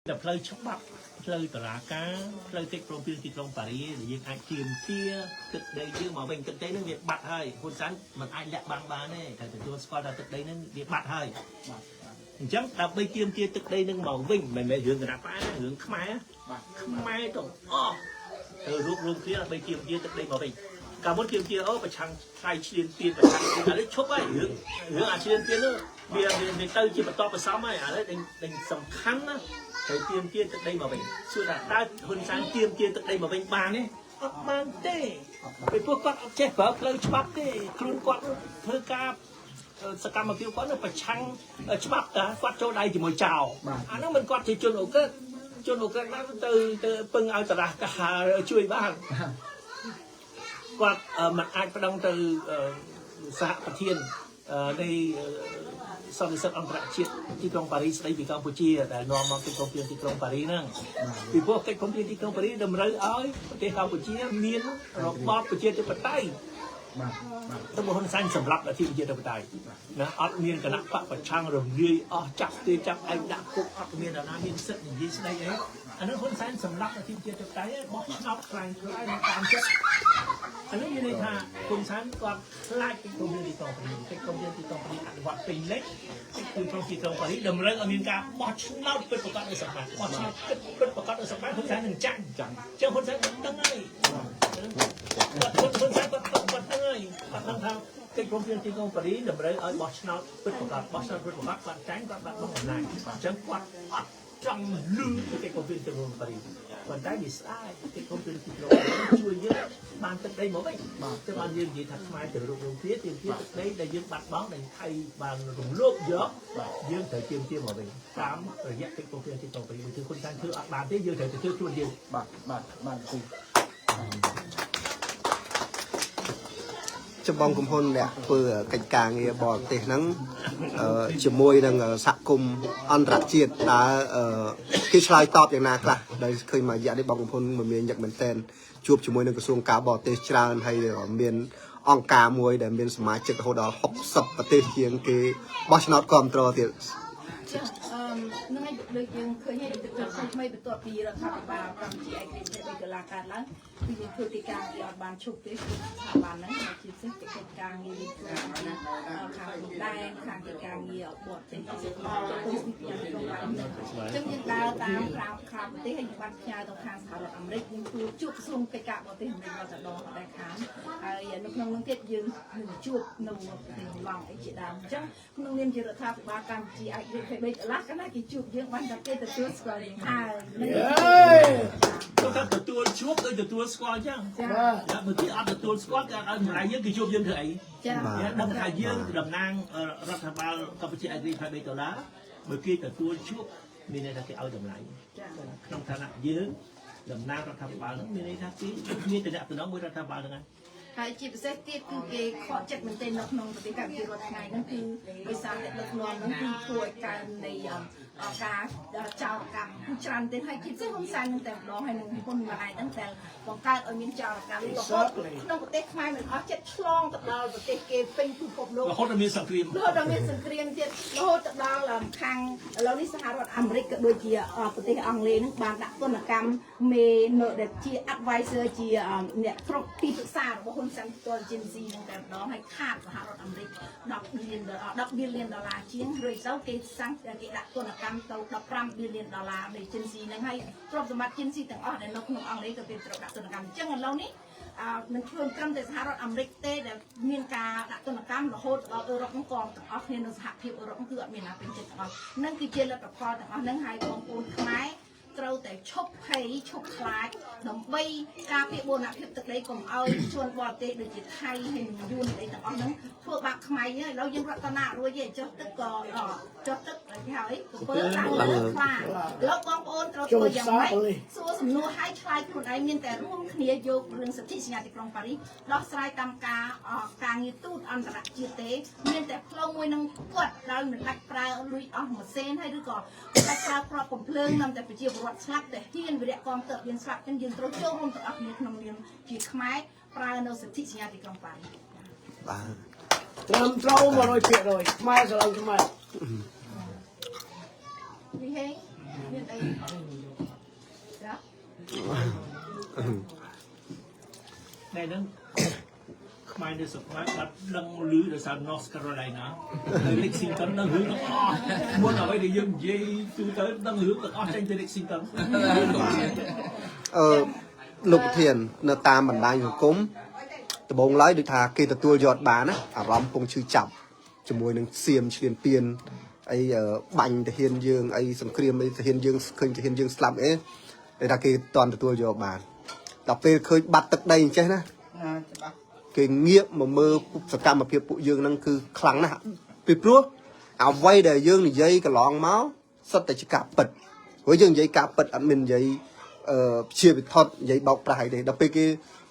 តែផ្លូវច្បាប់ផ្លូវតុលាការផ្លូវកិច្ចព្រមព្រៀងទីក្រុងប៉ារីសដែលយើងអាចទាមទារទឹកដីយើងមកវិញទឹកដីហ្នឹងវាបាត់ហើយហ៊ុនសែនមិនអាចលាក់បាំងបានទេត្រូវទទួលស្គាល់ថាទឹកដីហ្នឹងវាបាត់ហើយ បាទ អញ្ចឹងដើម្បីទាមទារទឹកដីហ្នឹងមកវិញមិនមែនរឿងគណបក្សទេរឿងខ្មែរ បាទ ខ្មែរទាំងអស់ត្រូវរួបរួមគ្នាដើម្បីទាមទារទឹកដីមកវិញកាលមុនទាមទារអូប្រឆាំងថ្លៃឈ្លានពានប្រឆាំងឥឡូវឈប់ហើយរឿងរឿងអាឈ្លានពាននោះវាវាទៅជាបន្តបន្សំហើយឥឡូវដេញដេញសំខាន់ណាត្រូវទាមទារទឹកដីមកវិញសួរថាតើហ៊ុនសែនទាមទារទឹកដីមកវិញបានទេអត់បានទេពីព្រោះគាត់អត់ចេះប្រើផ្លូវច្បាប់ទេខ្លួនគាត់ធ្វើការសកម្មភាពគាត់នៅប្រឆាំងច្បាប់តាគាត់ចូលដៃជាមួយចៅអាហ្នឹងមិនគាត់ជាជនអូក្រិតជនអូក្រិតណាទៅទៅពឹងឲ្យតរះការជួយបានគាត់មិនអាចប្តឹងទៅសហប្រធាននៃសន្និសីទអន្តរជាតិទីក្រុងប៉ារីសស្ដីពីកម្ពុជាដែលនាំមកកិច្ចព្រមព្រៀងទីក្រុងប៉ារីសហ្នឹងពីព្រោះកិច្ចព្រមព្រៀងទីក្រុងប៉ារីសតម្រូវឲ្យប្រទេសកម្ពុជាមានរបបប្រជាធិបតេយ្យ បាទបាទ ទៅហ៊ុនសែនសម្រាប់លទ្ធិប្រជាធិបតេយ្យណាអត់មានគណៈបកប្រឆាំងរំលាយអស់ចាប់គេចាប់ឯងដាក់គុកអត់មាននរណាមានសិទ្ធិនិយាយស្ដីអីអានោះហ៊ុនសែនសម្រាប់លទ្ធិប្រជាធិបតេយ្យបោះឆ្នោតខ្លាំងខ្លាយតាមចិត្តអានោះមានន័យថាហ៊ុនសែនគាត់ខ្លាចកិច្ចព្រមព្រៀងទីក្រុងប៉ារីសកិច្ចព្រមព្រៀងទីក្រុងប៉ារីសអនុវត្តពេញលេញកិច្ចព្រមព្រៀងទីក្រុងប៉ារីសតម្រូវឲ្យមានការបោះឆ្នោតពិតប្រាកដនៅសម្បត្តិបោះឆ្នោតពិតប្រាកដនៅសម្បត្តិហ៊ុនសែននឹងចាញ់ ចាំង ចឹងហ៊ុនសែនគាត់ដឹងហើយគាត់ហ៊ុនសែនគាត់គាត់ដឹងហើយគាត់ដឹងថាកិច្ចព្រមព្រៀងទីក្រុងប៉ារីសតម្រូវឲ្យបោះឆ្នោតពិតប្រាកដបោះឆ្នោតពិតប្រាកដគាត់ចាញ់គាត់បាត់បង់អំណាចអញ្ចឹងគាត់អត់ចង់លឺកិច្ចព្រមព្រៀងទីក្រុងប៉ារីសប៉ុន្តែវាស្ដាយកិច្ចព្រមព្រៀងទីក្រុងប៉ារីសជួយយើងបានទឹកដីមកវិញបាទទៅបានយើងនិយាយថាខ្មែរទៅរួបរួមគ្នាទាមទារទឹកដីដែលយើងបាត់បង់ដែលថៃបានរំលោភយកយើងត្រូវទាមទារមកវិញតាមរយៈកិច្ចព្រមព្រៀងទីក្រុងប៉ារីសគឺហ៊ុនសែនធ្វើអត់បានទេយើងត្រូវទៅធ្វើខ្លួនយើង បាទបាទបាទគ្រូ ច្បងកំហ៊ុនអ្នកធ្វើកិច្ចការងារបរទេសហ្នឹងជាមួយនឹងសហគមន៍អន្តរជាតិតើគេឆ្លើយតបយ៉ាងណាខ្លះដែលឃើញមួយរយៈនេះបងកំហ៊ុនមិនមានញឹកមែនតែនជួបជាមួយនឹងក្រសួងការបរទេសច្រើនហើយមានអង្គការមួយដែលមានសមាជិករហូតដល់60ប្រទេសជាងគេបោះឆ្នោតគ្រប់គ្រងទៀត ចាអឺនឹងឯងដូចយើងឃើញហើយទឹកថ្មីបន្ទាប់ពីរដ្ឋាភិបាលកម្ពុជាឯករាជ្យ3ដុល្លារកើតឡើងគឺយើងធ្វើទីការងារអត់បានឈប់ទេគឺស្ថាប័នហ្នឹងជាពិសេសកិច្ចការងារយើងធ្វើណាខាងព្រំដែនខាងកិច្ចការងារបរទេសទៅទៅអញ្ចឹងយើងដើរតាមក្រៅក្រៅប្រទេសហើយយើងបានផ្ញើទៅខាងសហរដ្ឋអាមេរិកយើងជួបជួបក្រសួងកិច្ចការបរទេសអាមេរិកមកតែដងអត់ដែរខានហើយនៅក្នុងនោះទៀតយើងនឹងជួបនៅប្រទេសហូឡង់អីជាដើមអញ្ចឹងក្នុងនាមជារដ្ឋាភិបាលកម្ពុជាឯករាជ្យ3ដុល្លារកាលណាគេជួបយើងបានតែគេទទួលស្គាល់យើងហើយ គាត់ថាទទួលជួបដូចទទួលស្គាល់អញ្ចឹង ចា តែបើគេអត់ទទួលស្គាល់គេអត់ឲ្យតម្លៃយើងគេជួបយើងធ្វើអី ចា ដឹងថាយើងតំណាងរដ្ឋាភិបាលកម្ពុជាឯករាជ្យ23ដុល្លារបើគេទទួលជួបមានន័យថាគេឲ្យតម្លៃ ចា ក្នុងឋានៈយើងតំណាងរដ្ឋាភិបាលហ្នឹងមានន័យថាគេមានតំណតំណងមួយរដ្ឋាភិបាលហ្នឹងហើយ ហើយជាពិសេសទៀតគឺគេខកចិត្តមែនទែននៅក្នុងប្រទេសកម្ពុជារាល់ថ្ងៃហ្នឹងគឺដោយសារតែដឹកនាំហ្នឹងគឺធ្វើឲ្យកើននៃការចោរកម្មគឺច្រើនទេហើយជាពិសេសហ៊ុនសែននឹងតែម្ដងហើយនឹងហ៊ុនម៉ាណែតហ្នឹងតែបង្កើតឲ្យមានចោរកម្មរហូតក្នុងប្រទេសខ្មែរមិនអស់ចិត្តឆ្លងទៅដល់ប្រទេសគេពេញពិភពលោករ ហូតដល់មានសង្គ្រាម រហូតដល់មានសង្គ្រាមទៀតរហូតទៅដល់ខាងឥឡូវនេះសហរដ្ឋអាមេរិកក៏ដូចជាប្រទេសអង់គ្លេសហ្នឹងបានដាក់ទណ្ឌកម្មមេនៅដែលជា advisor ជាអ្នកគ្រប់ទីប្រឹក្សារបស់ហ៊ុនសែនផ្ទាល់ agency ហ្នឹងតែម្ដងហើយខាតសហរដ្ឋអាមេរិក10លាន10 billion ដុល្លារជាងរួចទៅគេសាំងគេដាក់ទណ្ឌកម្មទៅ15 billion ដុល្លារនៃ agency ហ្នឹងហើយទ្រព្យសម្បត្តិ agency ទាំងអស់ដែលនៅក្នុងអង់គ្លេសក៏គេត្រូវដាក់ទណ្ឌកម្មអញ្ចឹងឥឡូវនេះអឺមិនធ្វើត្រឹមតែសហរដ្ឋអាមេរិកទេដែលមានការដាក់ទណ្ឌកម្មរហូតដល់អឺរ៉ុបហ្នឹងក៏ទាំងអស់គ្នានៅសហភាពអឺរ៉ុបហ្នឹងគឺអត់មានណាពេញចិត្តទាំងអស់ហ្នឹងគឺជាលទ្ធផលទាំងអស់ហ្នឹងហើយបងប្អូនខ្មែរត្រូវតែឈប់ភ័យឈប់ខ្លាចដើម្បីការពារបូរណភាពទឹកដីកុំឲ្យជនបរទេសដូចជាថៃហើយនិងយួនអីទាំងអស់ហ្នឹងធ្វើបាបខ្មែរឥឡូវយើងរតនារួចទេចុះទឹកក៏ចុះទឹកគេហៅអីពពើឡើងលើខ្លាឥឡូវបងប្អូនត្រូវធ្វើយ៉ាងម៉េចសួរសំណួរឲ្យឆ្លើយខ្លួនឯងមានតែរួមគ្នាយករឿងសិទ្ធិសញ្ញាទីក្រុងប៉ារីសដោះស្រាយតាមការការងារទូតអន្តរជាតិទេមានតែផ្លូវមួយនឹងគាត់ដោយមិនដាច់ប្រើលុយអស់មួយសេនហើយឬក៏ដាច់ប្រើគ្រាប់កំភ្លើងនាំតែប្រជាពលរដ្ឋស្លាប់តែហ៊ានវិរៈកងទ័ពហ៊ានស្លាប់ចឹងយើងត្រូវចូលរួមទាំងអស់គ្នាក្នុងនាមជាខ្មែរប្រើនៅសិទ្ធិសញ្ញាទីក្រុងប៉ារីស បាទ ត្រឹមត្រូវ100%ខ្មែរស្រឡាញ់ខ្មែរ វិហេង មានអីចា ណែហ្នឹងខ្មែរនៅស្រុកខ្មែរបាត់ដឹងឮដោយសារ North Carolina នៅ Lexington ដឹងរឿងទាំងអស់មុនអ្វីដែលយើងនិយាយទូទៅដឹងរឿងទាំងអស់ចេញទៅ Lexington អឺលោកប្រធាន នៅតាមបណ្ដាញសង្គមដំបូងឡើយដូចថាគេទទួលយកបានណាអារម្មណ៍ពងឈឺចាប់ជាមួយនឹងសៀមឈ្លានពានអីបាញ់ទាហានយើងអីសង្គ្រាមអីទាហានយើងឃើញទាហានយើងស្លាប់អីគេថាគេតន់ទទួលយកបានដល់ពេលឃើញបាត់ទឹកដីអញ្ចេះណា ច្បាស់ គេងាកមកមើលសកម្មភាពពួកយើងហ្នឹងគឺខ្លាំងណាស់ពីព្រោះអ្វីដែលយើងនិយាយកន្លងមកសុទ្ធតែជាការពិតព្រោះយើងនិយាយការពិតអត់មាននិយាយអឺជាវិថតនិយាយបោកប្រាស់អីទេដល់ពេលគេ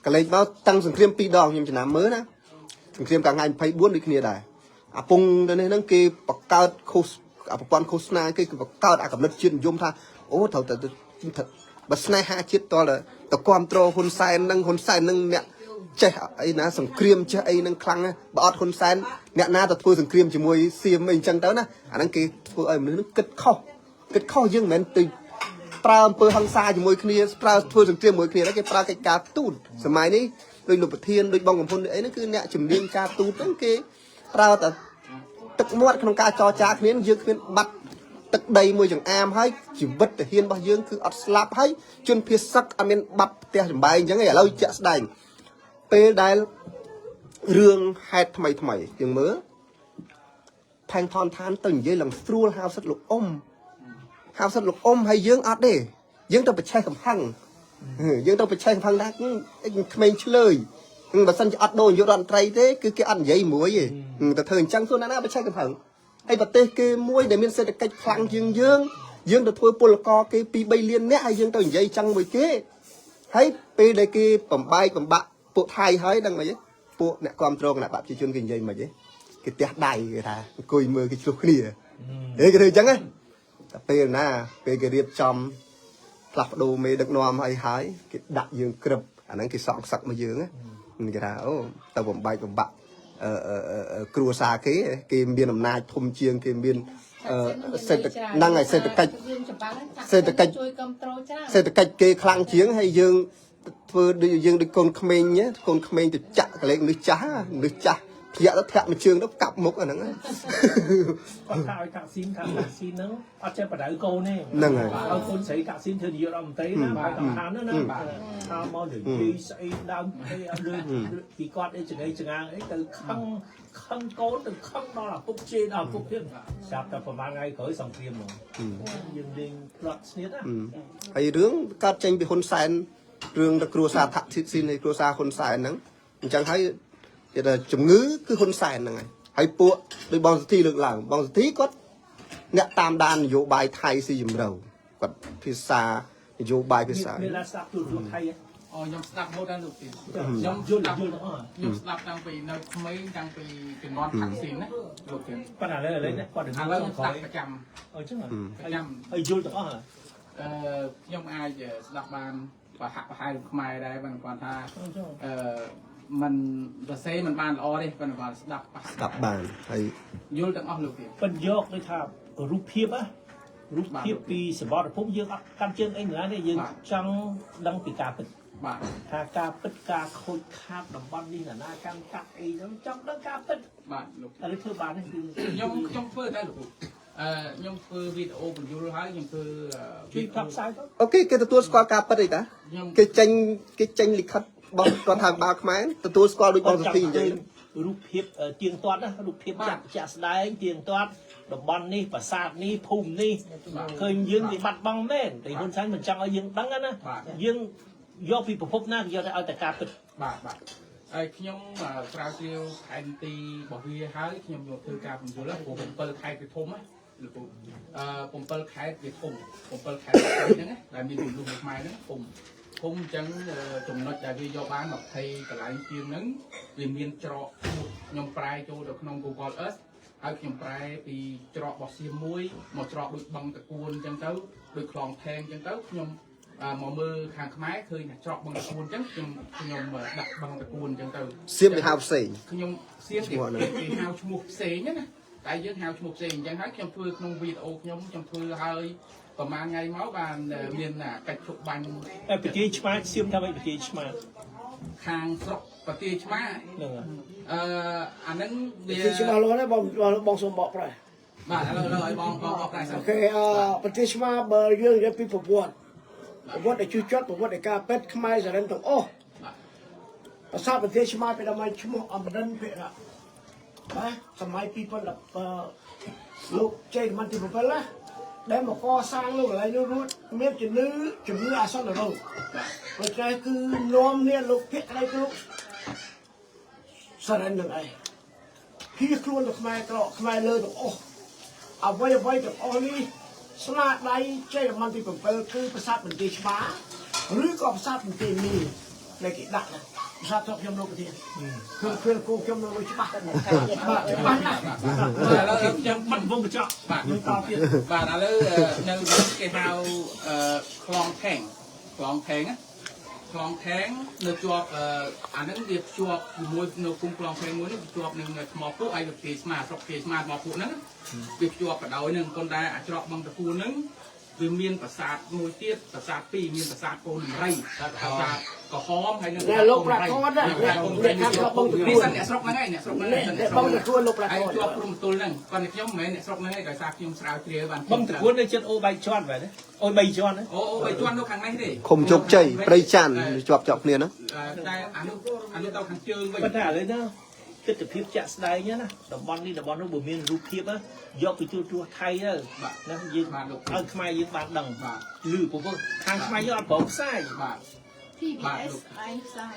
កលេចមកតាំងសង្គ្រាមពីរដងខ្ញុំចំណាំមើលណាសង្គ្រាមកាលថ្ងៃ24ដូចគ្នាដែរអាពងទៅនេះហ្នឹងគេបង្កើតឃោសអាប្រព័ន្ធឃោសនាគេគឺបង្កើតអាកំណត់ជាតិនិយមថាអូត្រូវតែបើស្នេហាជាតិតលតែគ្រប់គ្រងហ៊ុនសែនហ្នឹងហ៊ុនសែនហ្នឹងអ្នក ចេះអីណាសង្គ្រាមចេះអីនឹងខ្លាំងណាស់បើអត់ហ៊ុនសែនអ្នកណាទៅធ្វើសង្គ្រាមជាមួយសៀមអីអញ្ចឹងទៅណាអាហ្នឹងគេធ្វើឲ្យមនុស្សហ្នឹងគិតខុសគិតខុសយើងមិនមែនទៅប្រើអំពើហិង្សាជាមួយគ្នាប្រើធ្វើសង្គ្រាមមួយគ្នាហ្នឹងគេប្រើកិច្ចការទូតសម័យនេះដូចលោកប្រធានដូចបងកំពុនអីហ្នឹងគឺអ្នកជំនាញការទូតហ្នឹងគេប្រើតែទឹកមាត់ក្នុងការចរចាគ្នាយើងគ្មានបាត់ទឹកដីមួយចង្អាមហើយជីវិតទាហានរបស់យើងគឺអត់ស្លាប់ហើយជនភៀសសឹកអត់មានបាត់ផ្ទះចំបែងអញ្ចឹងឯងឥឡូវជាក់ស្ដែង ពេលដែលរឿងហេតុថ្មីថ្មីយើងមើលផែងថនឋានទៅនិយាយឡើងស្រួលហៅសិតលោកអ៊ំហៅសិតលោកអ៊ំហើយយើងអត់ទេយើងទៅប្រឆេះកំហឹងយើងទៅប្រឆេះកំហឹងថាក្មេងឆ្លើយបើសិនជាអត់ដូរនាយករដ្ឋមន្ត្រីទេគឺគេអត់និយាយមួយទេទៅធ្វើអញ្ចឹងសួរណាណាប្រឆេះកំហឹងហើយប្រទេសគេមួយដែលមានសេដ្ឋកិច្ចខ្លាំងជាងយើងយើងទៅធ្វើពលករគេ2 3លាននាក់ហើយយើងទៅនិយាយចឹងមួយគេ ហើយពេលដែលគេបំបែកបំបាក់ពួកថៃហើយដឹងមិនទេពួកអ្នកគ្រប់គ្រងគណៈបព្វជិជនគេនិយាយមិនទេគេទះដៃគេថាអង្គុយមើលគេឆ្លោះគ្នាហេគេធ្វើអញ្ចឹងណាតែពេលណាពេលគេរៀបចំផ្លាស់ប្ដូរមេដឹកនាំអីហើយគេដាក់យើងក្រឹបអាហ្នឹងគេសងសឹកមកយើងណាគេថាអូទៅបំបែកបំបាក់អឺអឺគ្រួសារគេគេមានអំណាចធំជាងគេមានអឺសេដ្ឋហ្នឹងហើយសេដ្ឋកិច្ច យើងច្បាស់ សេដ្ឋកិច្ច ជួយគ្រប់គ្រងច្រើន សេដ្ឋកិច្ចគេខ្លាំងជាងហើយយើងធ្វើដូចយើងដូចកូនក្មេងណាកូនក្មេងទៅចាក់កលេចមនុស្សចាស់ណាមនុស្សចាស់ធាក់ទៅធាក់មួយជើងទៅកាប់មុខអាហ្នឹងណា គាត់ថាឲ្យតាក់ស៊ីនថាតាក់ស៊ីនហ្នឹងអត់ចេះបដៅកូនទេ ហ្នឹងហើយ ឲ្យកូនស្រីតាក់ស៊ីនធ្វើនាយករដ្ឋមន្ត្រីណាបើតាខានហ្នឹងណាថាមកនិយាយស្អីដើមអីអត់លឺពីគាត់អីចង្អីចង្អាងអីទៅខឹងខឹងកូនទៅខឹងដល់ឪពុកជេរដល់ឪពុកទៀតស្រាប់តែប្រហែលថ្ងៃក្រោយសង្គ្រាមហ្មងយើងលេងផ្លាត់ស្នៀតណា ហើយរឿងកើតចេញពីហ៊ុនសែនរឿងទៅគ្រួសារថៈស៊ីននៃគ្រួសារហ៊ុនសែនហ្នឹងអញ្ចឹងហើយគេថាជំងឺគឺហ៊ុនសែនហ្នឹងហើយហើយពួកដូចបងសទ្ធីលើកឡើងបងសទ្ធីគាត់អ្នកតាមដាននយោបាយថៃស៊ីជម្រៅគាត់ភាសានយោបាយភាសា មានឡាស្ដាប់ទូរទស្សន៍ថៃហ៎ អូខ្ញុំស្ដាប់ហូតដល់លោកទៀតខ្ញុំ យល់យល់ទាំងអស់ ខ្ញុំស្ដាប់តាំងពីនៅក្មេងតាំងពីជំនាន់ថាក់ស៊ីនណាលោកទៀត ប៉ុន្តែឥឡូវឥឡូវនេះគាត់ ឥឡូវខ្ញុំស្ដាប់ប្រចាំ អញ្ចឹង ប្រចាំ ហើយយល់ទាំងអស់ហ៎ អឺខ្ញុំអាចស្ដាប់បានប្រហាក់ប្រហែលខ្មែរដែរបើគាត់ថា អញ្ចឹង អឺมันសរសេរมันបានល្អទេប៉ុន្តែគាត់ស្ដាប់ ស្ដាប់បានហើយ យល់ទាំងអស់លោកទៀត ពិនយកដូចថារូបភាពណារូបភាពពីសម្បត្តិភពយើងអត់កាន់ជើងអីណាទេយើងចង់ដឹងពីការពិត បាទ ថាការពិតការខូចខាតតំបន់នេះណាកាន់កាប់អីហ្នឹងចង់ដឹងការពិត បាទលោក ឥឡូវធ្វើបានទេគឺ ខ្ញុំខ្ញុំធ្វើតែលោកអឺខ្ញុំធ្វើវីដេអូបញ្យលហើយខ្ញុំធ្វើ ជួយផ្សព្វផ្សាយទៅ អូខេគេទទួលស្គាល់ការពិតអីតា ខ្ញុំ គេចេញគេចេញលិខិតរបស់រដ្ឋាភិបាលខ្មែរទទួលស្គាល់ដូចបងសុធីនិយាយ រូបភាពទៀងទាត់ណារូបភាពចាក់ចាក់ស្ដែងទៀងទាត់តំបន់នេះប្រាសាទនេះភូមិនេះឃើញយើងវាបាត់បង់មែនតែហ៊ុនសែនមិនចង់ឲ្យយើងដឹងណាយើងយកពីប្រភពណាយកទៅឲ្យតែការពិត បាទបាទហើយខ្ញុំស្រាវជ្រាវផែនទីរបស់វាហើយខ្ញុំយកធ្វើការបញ្យលព្រោះ7ខេត្តវាធំណាលោកពូអឺ7ខេត្តវាធំ7ខេត្តហ្នឹងណាដែលមានចំនួនខ្មែរហ្នឹងធំធំអញ្ចឹងចំណុចដែលវាយកបាន20កន្លែងជាងហ្នឹងវាមានច្រកខ្ញុំប្រែចូលទៅក្នុង Google Earth ហើយខ្ញុំប្រែពីច្រករបស់សៀមមួយមកច្រកដូចបឹងតកួនអញ្ចឹងទៅដូចខ្លងផែងអញ្ចឹងទៅខ្ញុំមកមើលខាងខ្មែរឃើញថាច្រកបឹងតកួនអញ្ចឹងខ្ញុំខ្ញុំដាក់បឹងតកួនអញ្ចឹងទៅ សៀមវាហៅផ្សេង ខ្ញុំសៀមគេគេហៅឈ្មោះផ្សេងណាតែយើងហៅឈ្មោះផ្សេងអញ្ចឹងហើយខ្ញុំធ្វើក្នុងវីដេអូខ្ញុំខ្ញុំធ្វើហើយ ប្រហែលថ្ងៃមកបានមានកិច្ចឈប់បាញ់ តែពជាឆ្មាសៀមថាម៉េចពជាឆ្មា ខាងស្រុកប្រទេសឆ្មា ហ្នឹងហើយ អឺអាហ្នឹងវា ប្រទេសច្បាស់លាស់ណាស់បងបងសូមបកប្រែ បាទឥឡូវឥឡូវឲ្យបងបងបកប្រែសិន OK អឺប្រទេសឆ្មាបើយើងនិយាយពីប្រវត្តិប្រវត្តិដែលជឿជាក់ប្រវត្តិនៃការពេទ្យខ្មែរសរិនទាំងអស់ បាទ ប្រាសាទប្រទេសឆ្មាពីដល់មកឈ្មោះអមរិនភិរៈបាទសម័យ2010អឺលោកជ័យមន្ទី7ណាដែលមកកសាងលោកកន្លែងនោះរួចមានជំនឿជំនឿអាសន្នរោគដូច្នេះគឺនាំនេះលោកភិក្តីគ្រប់សរិននឹងឯងភៀសខ្លួនទៅខ្មែរក្រកខ្មែរលើទាំងអស់អ្វីអ្វីទាំងអស់នេះស្នាដៃជ័យមន្ទី7គឺប្រាសាទបន្ទាយច្បារឬក៏ប្រាសាទបន្ទាយមីដែលគេដាក់ណាប្រាសាទទ្រព្យខ្ញុំលោកប្រធានខ្ញុំឃើញគូខ្ញុំនៅច្បាស់បាទច្បាស់ណាស់ ឥឡូវខ្ញុំ បាត់វងកញ្ចក់ បាទ នឹងតទៀត បាទឥឡូវនៅគេហៅខ្លងថេងខ្លងថេងណាខ្លងថេងនៅជាប់អាហ្នឹងវាភ្ជាប់ជាមួយនៅគុំខ្លងថេងមួយនេះភ្ជាប់នឹងថ្មពួកឯកគេស្មាស្រុកគេស្មាថ្មពួកហ្នឹងវាភ្ជាប់បដោយហ្នឹងប៉ុន្តែអាច្រកបឹងតពូហ្នឹងវាមានប្រាសាទមួយទៀតប្រាសាទពីរមានប្រាសាទកូនដំរីប្រាសាទក្រហមហើយនឹង អ្នកលោកប្រាកដណាអ្នកខាងបឹងត នេះ គួន សិនអ្នកស្រុកហ្នឹងឯងអ្នកស្រុកហ្នឹង អ្នកអ្នកបឹងតគួនលោកប្រាកដ ឯងជាប់ព្រំទល់ហ្នឹងប៉ុន្តែខ្ញុំមិនមែនអ្នកស្រុកហ្នឹងឯងដោយសារខ្ញុំស្រាវជ្រាវបាន បឹងតគួននៅចិត្តអូបែកជាន់បែរណាអូបីជាន់ណា អូអូបីជាន់នៅខាងនេះទេ ឃុំជោគជ័យព្រៃច័ន្ទជាប់ជាប់គ្នាណា តែអានោះអានោះទៅខាងជើងវិញ ប៉ុន្តែឥឡូវណាទស្សនភាពជាក់ស្ដែងណាតំបន់នេះតំបន់នោះបើមានរូបភាពណាយកពីទូរទស្សន៍ថៃទៅណាយើងឲ្យខ្មែរយើងបានដឹង បាទ ឮព្រោះខាងខ្មែរយើងអត់ព្រមផ្សាយ បាទ PBS ឯងផ្សាយ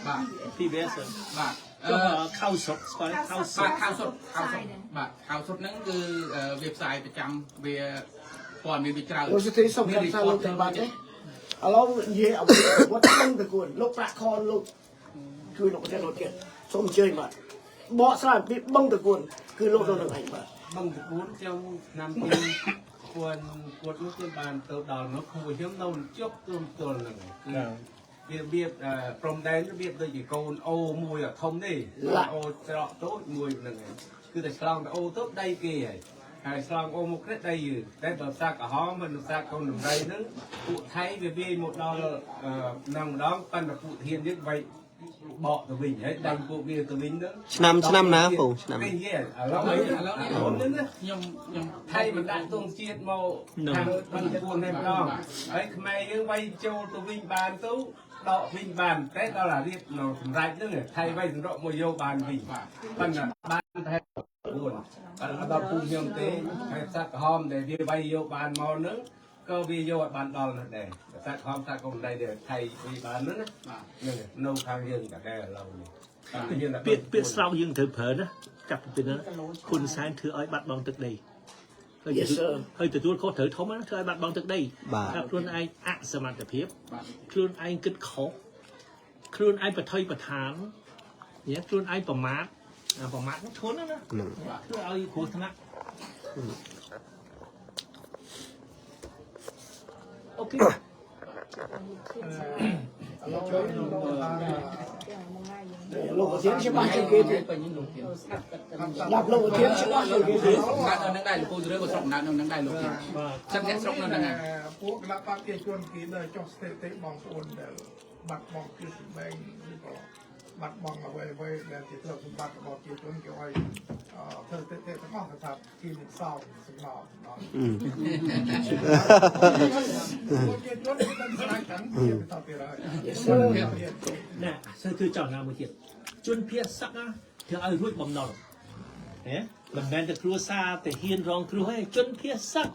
PBS បាទ ចុះខៅស្រុកស្គាល់ខៅស្រុ បាទខៅសុតខៅសុតបាទខៅសុតហ្នឹងគឺវាផ្សាយប្រចាំវាព័ត៌មានវាច្រើន លោកសុធីសូមកម្មសារលោកតែបានទេឥឡូវនិយាយអំពីប្រវត្តិបឹងតគួនលោកប្រាក់ខនលោកជួយលោកប្រធានលោកទៀតសូមអញ្ជើញបាទបកស្រាយអំពីបឹងតគួនគឺលោកនៅនឹងឯងបាទ បឹងតគួនខ្ញុំឆ្នាំពីគួនគួតនោះខ្ញុំបានទៅដល់នោះគួខ្ញុំនៅជប់ទល់ទល់ហ្នឹងគឺវារបៀបព្រំដែនរបៀបដូចជាកូនអូមួយអាធំទេអូច្រកតូចមួយហ្នឹងឯងគឺតែឆ្លងទៅអូទៅដីគេហើយហើយឆ្លងអូមកនេះដីយើងតែបើផ្សារក្រហមមិនផ្សារកូនដំរីហ្នឹងពួកថៃវាវាយមកដល់នឹងម្ដងប៉ុន្តែពួកធានយើងវាយបកទៅវិញហើយដាញ់ពួកវាទៅវិញហ្នឹង ឆ្នាំឆ្នាំណាពូឆ្នាំ នេះយេឥឡូវឥឡូវនេះនេះណា ខ្ញុំខ្ញុំ ថៃមិនដាក់ទងជាតិមកខាងបឹងពួននេះម្ដងហើយខ្មែរយើងវាយចូលទៅវិញបានទៅដកវិញបានតែដល់អារៀបនៅសម្រាប់ហ្នឹងថៃវាយសម្រក់មកយកបានវិញប៉ុន្តែបានតែពួនអត់ដល់ពូខ្ញុំទេហើយសត្វក្រហមដែលវាវាយយកបានមកហ្នឹងក៏វាយកអត់បានដល់នោះដែរសត្វក្រហមសត្វកុំដៃដែលថៃវាបានហ្នឹងណាហ្នឹងនៅខាងយើងតែឥឡូវនេះ ពាក្យពាក្យស្រោកយើងត្រូវប្រើណាចាប់ពីពេលហ្នឹងហ៊ុនសែនធ្វើឲ្យបាត់បង់ទឹកដីហើយ Yes sir ហើយទទួលខុសត្រូវធំណាធ្វើឲ្យបាត់បង់ទឹកដី បាទ ថាខ្លួនឯងអសមត្ថភាព បាទ ខ្លួនឯងគិតខុសខ្លួនឯងប្រថុយប្រឋានញ៉ែខ្លួនឯងប្រមាថអាប្រមាថហ្នឹងធ្ងន់ណាស់ណា ហ្នឹង ធ្វើឲ្យគ្រោះថ្នាក់ OK លោកប្រធានច្បាស់ជាងគេទៀត ពេញលោកធាន ស្ដាប់លោកប្រធានច្បាស់ជាងគេទៀត កើតនៅហ្នឹងដែរលោកពូជឿក៏ស្រុកកំណើតនៅហ្នឹងដែរលោកធាន បាទ ចឹងអ្នកស្រុកនៅហ្នឹងដែរ ពួកគណៈបកប្រជាជនគេនៅចុះស្ថិតិបងប្អូនដែលបាត់បង់ជាសម្បែងឬក៏បាត់បង់អ្វីអ្វីដែលជាទ្រព្យសម្បត្តិរបស់ប្រជាជនគេឲ្យធ្វើស្ថិតិទាំងអស់ថាគេនឹងសោកសំណល់សំណល់ប្រជាជនគេមិនស្រាយទាំងជាបន្តទៀតហើយ Yes sir ណែធ្វើចောင်းណាមួយទៀតជនភៀសសឹកណាធ្វើឲ្យរួចបំណុលហ៎មិនមែនតែគ្រួសារតែហ៊ានរងគ្រោះទេជនភៀសសឹក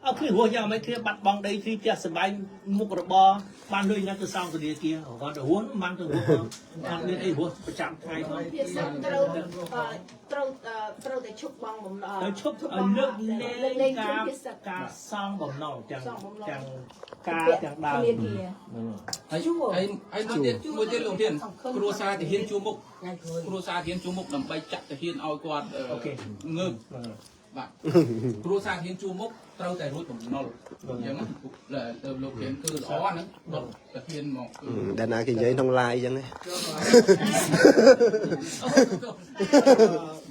ឲ្យគ្នារស់យ៉ាងម៉េចគ្នាបាត់បង់ដីធ្លីផ្ទះសម្បែងមុខរបរបានលុយណាទៅសងធនាគារគាត់ទៅរស់មិនបានទៅរស់អត់មានអីរស់ប្រចាំថ្ងៃផង ភាសាត្រូវត្រូវត្រូវតែឈប់បងបំណុល ទៅឈប់ឲ្យលើកលែងការ ភាសា ការសងបំណុលទាំង សងបំណុល ទាំងការទាំងដើម ធនាគារ ហើយហើយហើយមួយទៀតមួយទៀតលោកធានគ្រួសារទាហានជួមុខគ្រួសារទាហានជួមុខដើម្បីចាក់ទាហានឲ្យគាត់ងើបបាទគ្រួសារទាហានជួមុខត្រូវតែរួចបំណុលអញ្ចឹងទៅលោកធានគឺល្អហ្នឹងដុតទាហានមកគឺ ដែលណាគេនិយាយក្នុង live អញ្ចឹងឯង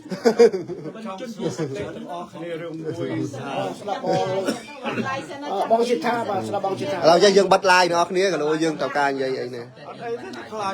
មិនជនជាតិច្រើន ទាំងអស់គ្នារឿងមួយ ស្ដាប់បងបងសិដ្ឋាបាទស្ដាប់បងសិដ្ឋា ឥឡូវយើងបិទ live អ្នកនរគ្នាក៏លោកយើងត្រូវការនិយាយអីនេះ អត់អីទេខ្លាច